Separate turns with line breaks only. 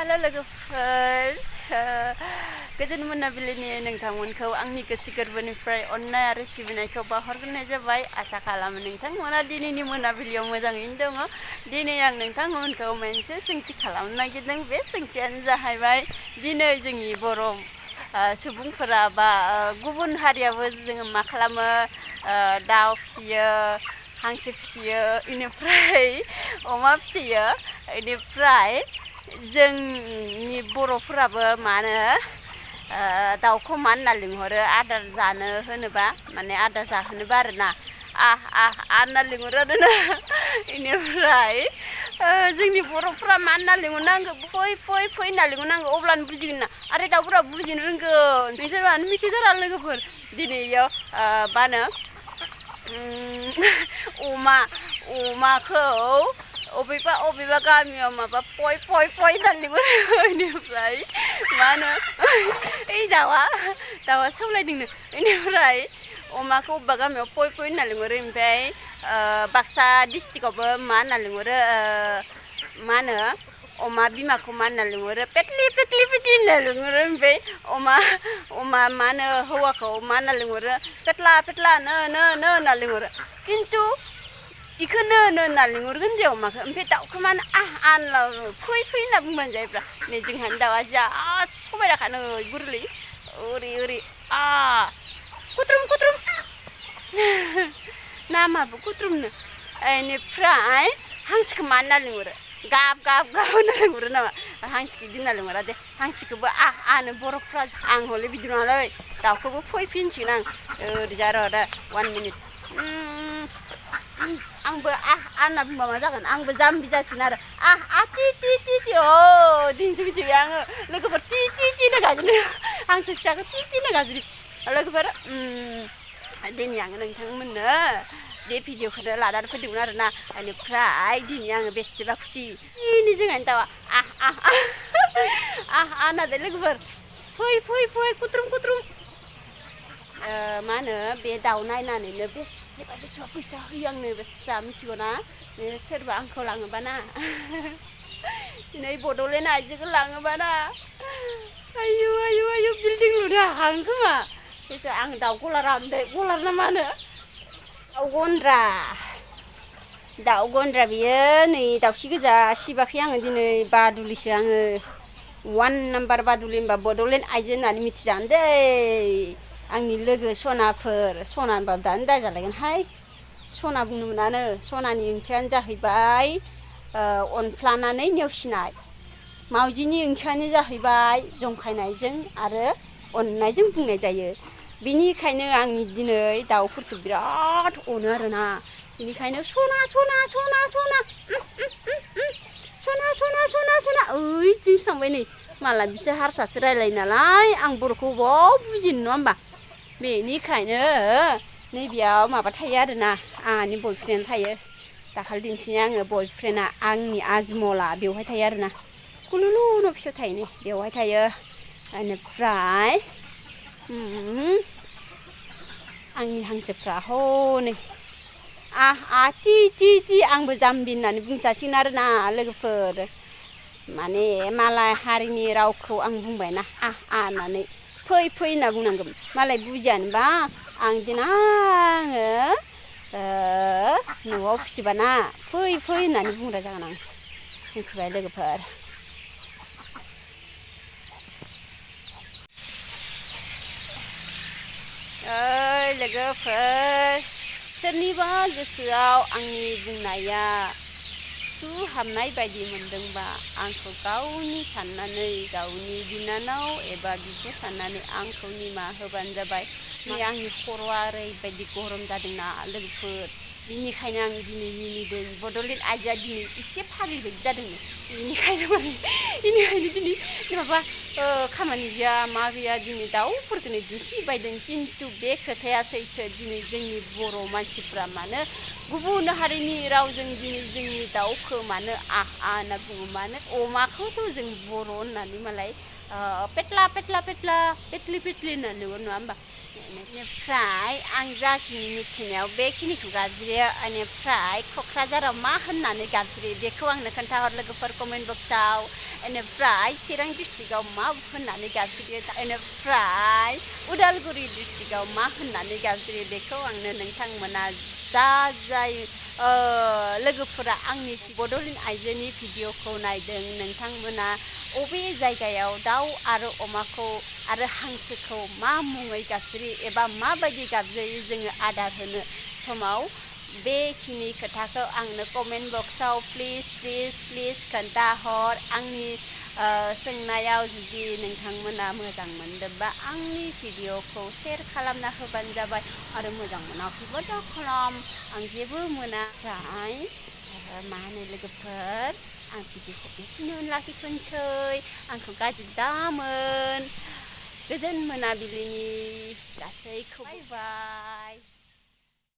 Halo लोगोफोर गोजोन मोनाबिलिनि नोंथांमोनखौ आंनि गोसो गोरबोनिफ्राय अननाय आरो सिबिनायखौ बावहरग्रोनाय जाबाय। आसा खालामो नोंथांमोना दिनैनि मोनाबिलियाव मोजाङैनो दङ। दिनै आं नोंथांमोनखौ मोनसे सोंथि खालामनो नागिरदों। बे सोंथियानो जाहैबाय दिनै जोंनि बर' सुबुंफोरा बा गुबुन हारियाबो जोङो मा खालामो, दाउ फिसियो, हांसो फिसियो, इनिफ्राय अमा फिसियो, इनिफ्राय जोंनि बर'फोराबो मानो दाउखौ मानो होनना लिंहरो आदार जानो होनोबा, माने आदार जाहोनोबा आरोना होनना लिंहरो आरोना। इनिफ्राय जोंनि बर'फ्रा मा होनना लिंहरनांगौ, फै फै फै होनना लिंहरनांगौ, अब्लानो बुजिगोन ना। आरो दाउफोरा बुजिनो रोंगोन। नोंसोर मानो मिथिथारा लोगोफोर? दिनै इयाव मा होनो अमाखौ अबेबा गामियाव माबा पय पय पय होनना लिंहरो। इनिफ्राय मा होनो ओइ दाउआ सौलायदोंनो। इनिफ्राय अमाखौ अबेबा गामियाव पय पय होनना लिंहरो। ओमफ्राय बाक्सा डिस्ट्रिक्टआवबो मा होनना लिंहरो, मा होनो अमा बिमाखौ मा होनना लिंहरो, पेटलि पेटलि पेटलि होनना लिंहरो। ओमफ्राय अमा मा होनो हौवाखौ मा होनना लिंहरो, पेटला पेटला नो होनना लिंहरो। खिन्थु इखौ नो होनना लिंहरगोन दे अमाखौ। ओमफ्राय दाउखौ मानो होनना फै फै होनना बुंबानो जायोब्रा। नै जोंहानि दाउआ जा समायनाखा, नै गोरलै ओरै कुट्रुम कुट्रुम नामाबो कुट्रुमनो। इनिफ्राय हांसोखौ मा होनना लिंहरो, गाब गाब गाब होनना लिंहरो नामा? हांसोखौ बिदि होनना लिंहरा दे। हांसोखौबो होनो बर'फ्रा। आं हले बिदि नङालै, दाउखौबो फै फै होनसिगोन आं। ओरैजा र' दा 1 मिनिट। आंबो होनना बुंबा मा जागोन, आंबो जाम्बि जासिगोन आरो टि टि टि टि दिनैसो मिथिबाय आङो लोगोफोर। टि टि टि होनगासिनो, हांसो फिसाखौ टि टि होनगासिनो लोगोफोर। दिनै आङो नोंथांमोननो बे भिडिअखौनो लानानै फैदोंमोन आरोना। बेनिफ्राय दिनै आङो बेसेबा खुसि, दिनै जोंहानि दाउआ होनदो लोगोफोर। फै फै फै कुट्रुम कुट्रुम। मा होनो बे दाउ नायनानैनो बेसेबा फैसा होयो आंनो, बेसेबा मिथिगौ ना? सोरबा आंखौ लाङोबा ना, दिनै बड'लेण्ड आइजोखौ लाङोबा ना, आयु बिल्डिं लुनो हागोन खोमा। आं दाउ गलार गलार ना मा होनो, दाउ गन्द्रा बियो। नै दाउखि गोजा सिबाखै आङो दिनै, बादुलिसो आङो। 1 नाम्बार बादुलि होनबा बड'लेण्ड आइजो होननानै मिथिजानो दै। आंनि लोगो सनाफोर, सना होनबाबो दानो दाजालायगोनहाय। सना बुंनो मोनानो। सनानि ओंथियानो जाहैबाय अनफ्लानानै नेवसिनाय। मावजिनि ओंथियानो जाहैबाय जंखायनायजों आरो अननायजों बुंनाय जायो। बिनिखायनो आंनि दिनै दाउफोरखौ बिराद अनो आरोना। बेनिखायनो सना सना सना सना सना सना सना सना ओइथिंसो थांबाय नै। मालाय बिसोर हारसासो रायलायो नालाय, आं बर'खौ बबाव बुजिनो, नङा होमबा? बेनिखायनो नैबेयाव माबा थायो आरोना, आंहानि बयफ्रेन्ड थायो। दाखालि दिन्थिनाय आङो बयफ्रेन्डआ आंनि आजमला बेवहाय थायो आरोना। कुलुलु न' फिसा थायो नै, बेवहाय थायो। बेनिफ्राय आंनि हांसोफ्रा हनै टि टि टि। आंबो जाम्बि होननानै बुंजासिगोन आरोना लोगोफोर। माने मालाय हारिनि रावखौ आं बुंबायना होननानै फै फै होनना बुंनांगोन। मालाय बुजियानोबा आं देनाङो न'आव फिसिबाना फै फै होननानै बुंग्रा जागोन आं। मिथिबाय लोगोफोर? ओइ लोगोफोर, सोरनिबा गोसोआव आंनि बुंनाया सुहाबनाय बायदि मोनदोंबा आंखौ गावनि साननानै, गावनि बिनानाव एबा बिब' साननानै आंखौ निमाहा होबानो जाबाय। आंनि खर'आ ओरैबायदि गरम जादोंना लोगोफोर। बिनिखायनो आं दिनै मिनिदों। बड'लेण्ड आइजोआ दिनै एसे फाग्लि बायदि जादों। बेनिखायनो दिनै माबा खामानि गैया मा गैया, दिनै दाउफोरखौनो दिन्थिबायदों। खिन्थु बे खोथाया सैथो। दिनै जोंनि बर' मानसिफ्रा मानो गुबुन हारिनि रावजों दिनै जोंनि दाउखौ मानो होनना बुङो, मानो अमाखौथ' जों बर' होननानै मालाय पेटला पेटला पेटला पेटलि पेटलि होननानै नङा होमबा बेनिफ्राय आं जाखिनि मिथिनायाव बेखिनिखौ गाबज्रियो बेनिफ्राय क'क्राझाराव मा होननानै गाबज्रियो बेखौ आंनो खोन्थाहर लोगोफोर कमेन्ट बक्सआव बेनिफ्राय चिरां डिस्ट्रिक्टआव मा होननानै गाबज्रियो बेनिफ्राय उदालगुरि डिस्ट्रिक्टआव मा होननानै गाबज्रियो बेखौ आंनो नोंथांमोना जाय लोगोफोरा आंनि बड'लेण्ड आइजोनि भिडिअखौ नायदों नोंथांमोना अबे जायगायाव दाउ आरो अमाखौ आरो हांसोखौ मा मुङै गाबज्रियो एबा माबायदि गाबज्रियो जोङो आदार होनो समाव बेखिनि खोथाखौ आंनो कमेन्ट बक्सआव प्लिज खोन्थाहर आंनि सोंनायाव जुदि नोंथांमोना मोजां मोनदोंबा आंनि भिडिअखौ शेयार खालामना होबानो जाबाय आरो मोजां मोनाखैबा दा खालाम आं जेबो मोना मा होनो लोगोफोर आं भिडिअखौ बेखिनियावनो लाखिथ'नोसै आंखौ गाज्रि दामोन गोजोन मोनाबिलिनि गासैखौ बाय बाय